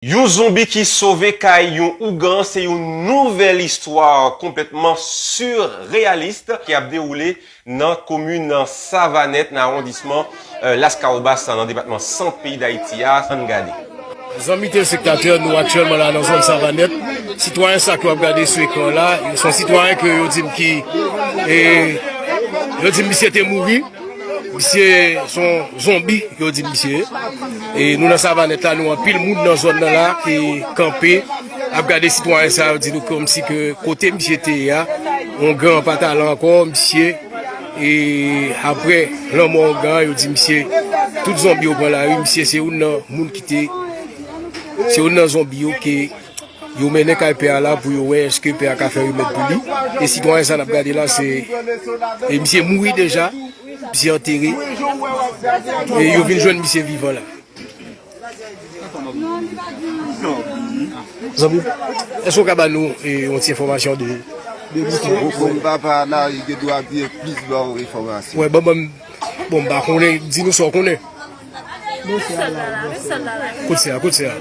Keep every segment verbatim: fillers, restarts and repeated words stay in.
Yon zonbi ki sove kay yon ougan se yon nouvèl istwa konplètman sireyalis ki ap dewoule nan komin Savanèt, nan awondisman, eh, Laskawobas, nan depatman Sant peyi Dayiti a. Ann gade. Zanmi telespektatè, nou aktyèlman la nan zòn Savanèt. Sitwayen sa ke w ap gade sou ekran la, se yon sitwayen ke yo di m ki, eh, yo di m misye te mouri. Misye se yon zonbi, yo di misye. E nou nan Savanèt la, nou anpil moun nan zòn nan la, e kanpe, ap gade sitwayen sa, yo di nou kòmsi ke kote misye te ye a, ougan an pa t al ankò, misye, e apre lanmò ougan an, yo di misye, tout zonbi yo pran lari, misye se youn nan moun ki te, se youn nan zonbi yo ke yo mennen kay pè a la pou yo wè èske pè a ka fè remèd pou li. E sitwayen sa n ap gade la, se, e misye mouri deja, misye antere. E yo vin jwenn misye vivan la. Zanmi, èske w ka ba nou, e, yon ti enfòmasyon de, de Bon, bon, papa la, li gen dwa byen plis ba w enfòmasyon. Wè, ban m, bon, m pa konnen, di nou sa w konnen. Kot se a, kot se a?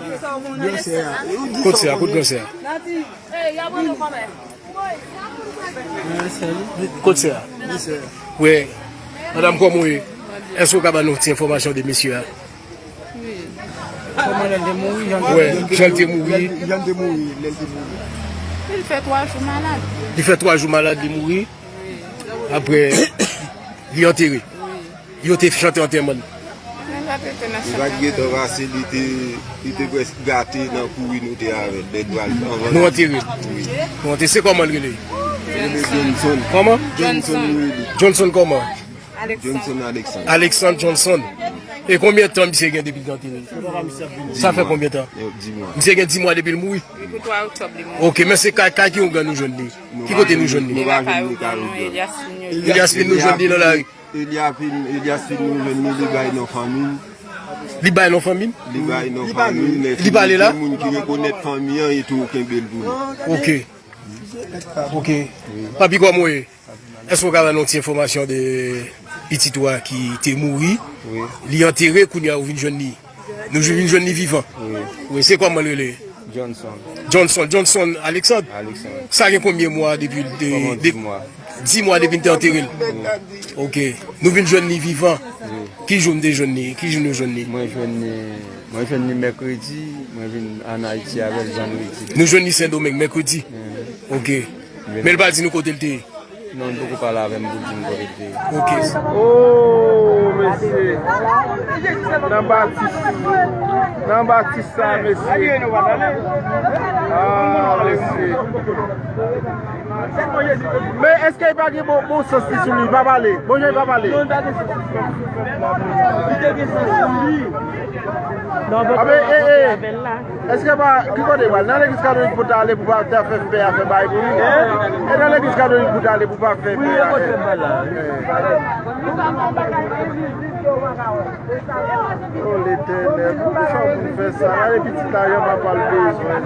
Kot se a, kot gran se a? Kot se a? Wè, madanm, kòman w ye? Èske w ka ba nou ti enfòmasyon de mesye a? Kòman lè l te mouri, jan l te Wè, mouri? Jan l te mouri. Jan l te mouri, lè l te mouri. Li fè twa jou malad. Li fè twa jou malad, li mouri. Apre, li antere. Yo te chante antèman l. Li pa t gentan pase, li te, li te prèske gate nan kouri nou te avè l. Lè nou al anvan Nou antere l. Wi. Nou antere. Se kòman l rele? Li rele Johnson. Kòman? Johnson, wi, li. Johnson kòman? Johnson Alexandre. Alexandre Johnson. E konbyen tan misye gen depi l te antere l? Sa fè konbyen tan? Yo, di mwa. Misye gen di mwa depi l mouri? Wi, pou twa oktòb li mouri. Ok, men se kay, kay ki ougan nou jwenn li? Ki kote nou jwenn li? Nou pa jwenn li kay ougan. Elias Fin nou jwenn li nan lari. Elias Fin, Elias Fin nou jwenn li, li bay non fanmi l. Li bay non fanmi l? Li bay non fanmi l, men Li pale la? Gen moun ki rekonèt fanmi an, e tou kenbe l pou li. Ok. Ok. Papi, kòman w ye? Èske w ka ba nou ti enfòmasyon de pitit ou a ki te mouri? Wi. Li antere, kounye a ou vin jwenn li. Nou vin jwenn li vivan. Wi. Wi, se kòman l rele? Johnson. Johnson, Johnson Alexandre? Alexandre. Sa gen konbyen mwa depi l te Kòman de- di mwa? Di mwa depi n te antere l? Wi. Ok. Nou vin jwenn li vivan? Wi. Ki jou n te jwenn li? Ki jou nou jwenn li? Mwen jwenn li, mwen jwenn li mèkredi, mwen vin ann Ayiti avè l vandredi. Nou jwenn li Sendomeng mèkredi? Mhm. Ok. Men l pa di nou kote l te ye? Non, li poko pale avè m pou l di m kote l te ye. Ok. Oh, mesye. Nan batis. Nan batis sa, mesye. Ah, mesye. Men èske li pa gen bon, bon sans li sou li? Li pa pale. Bon jan li pa pale. Amen, eh, eh. Èske pa, ki kote pral? Nan legliz katolik pou ta ale pou pa ta fè pè a fè bagay pou li? E nan legliz katolik pou ta ale pou pa fè pè a fè. Oh, Letènèl, poukisa w pou fè sa? Gade pitit la, jan papa l bezwen.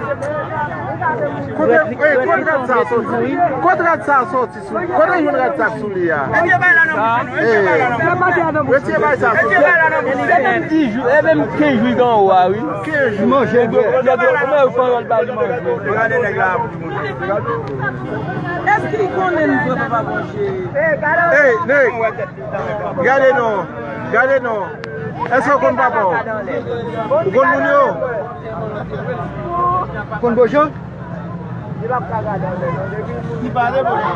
Kote, eh, kote rad sa soti? Kote rad sa soti? Kote jwenn rad sa k sou li a? Sa? Eh. Retire bagay sa sou li. E menm kenz jou, e menm kenz jou li gen anwo a, wi. Kenz jou. Li manje bwè. Nèg yo, kòman yo pran rad ba li manje? Gade nèg la. Èske li konnen nou vre papa Bondye? Ey, nèg. Gade non. Gade non. Èske w konn papa w? Ou konn moun yo? Ou konn Bojan? Li pale, Bojan.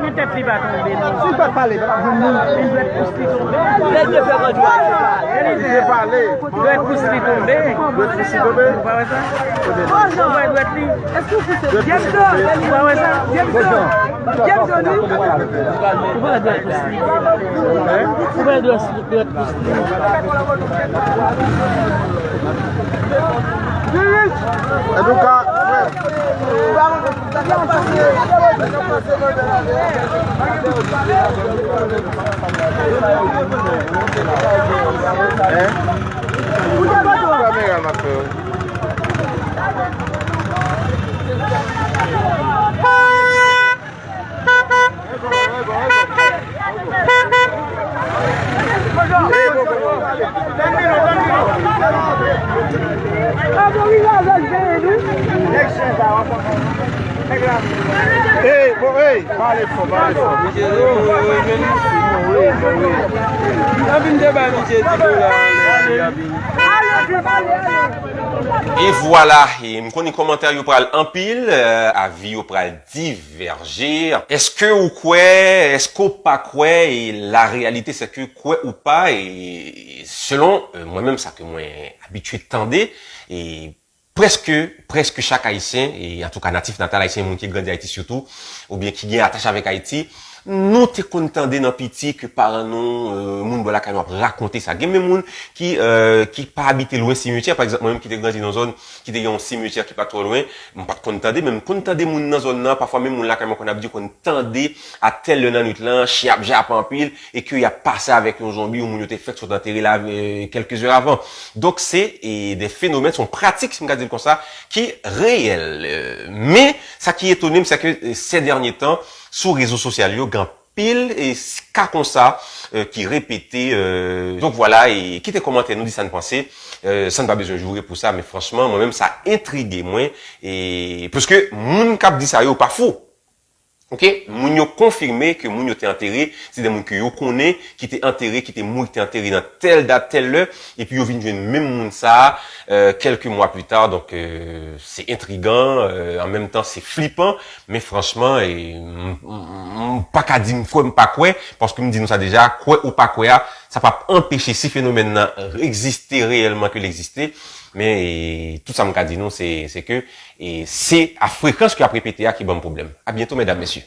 Men tèt li pa tonbe, non. Si l pa t pale, li pa t ap jwenn nou. Men dwèt pous li tonbe. Lè l te fè randevou ak papa. Li te pale. Dwèt pous li tonbe. Dwèt pous li tonbe? Ou pa wè sa? Ou pa wè dwèt li? Dwèt pous li tonbe. Ou pa wè sa? Ou pa wè dwèt pous li? Ou pa wè dwèt pous li? Antouka, frè. Hein? Kamera m ap fè. Ey, bon, ey, pale fò, pale fò. E vwala, e m konnen kòmantè yo pral anpil, euh, avi yo pral divèje. Èske ou kwè, èske w pa kwè, e la réalité c'est que kwè ou pa, e selon, euh, mwen menm sa ke mwen abitye tande, e prèske, prèske chak Ayisyen, e antouka natif natal ayisyen, moun ki grandi Ayiti sitou, oubyen ki gen atache avèk Ayiti, nou te konn tande nan piti ke paran nou, euh, moun bò lakay nou ap rakonte sa. Gen menm moun ki, euh, ki pa abite lwen simityè, pa egzanp, mwen menm ki te grandi nan zòn ki te gen yon simityè ki pa twò lwen, m pa t konn tande, men m konn tande moun nan zòn nan, pafwa menm moun lakay mwen konn ap di konn tande a tèl lè nan nwit lan, chen ap jape anpil, e ke y ap pase avèk yon zonbi, yon moun yo te fèk sot antere la, euh, quelques heures avant. Donk, se, e, de fenomèn, se yon pratik, si m ka di l konsa, ki reyèl. Euh, men, sa ki etone m, se ke, euh, ces derniers temps, sou rezo sosyal yo, gen anpil, e, s-, ka konsa, euh, ki repete. Euh, donk, vwala, e kite kòmantè nou, di sa n panse. Euh, sa n pa bezwen joure pou sa, men franchman, mwen menm, sa entrige mwen, e, paske moun k ap di sa yo pa fou. Ok? Moun yo konfime ke moun yo te antere, se de moun ke yo konnen, ki te antere, ki te mouri, ki te antere nan tèl dat, tèl lè, epi yo vin jwenn menm moun sa a, euh, quelques mois plus tard. Donk, euh, se entrigan, euh, an menm tan, se flipan, men franchman, e, m, m, m pa ka di m kwè, m pa kwè, paske m di nou sa deja, kwè ou pa kwè a, sa p ap anpeche si fenomèn nan egziste reyèlman ke l egziste, men, e, tout sa m ka di nou, se, se ke, e, se a frekans ke y ap repete a ki ban m pwoblèm. A byento, medam, mesye.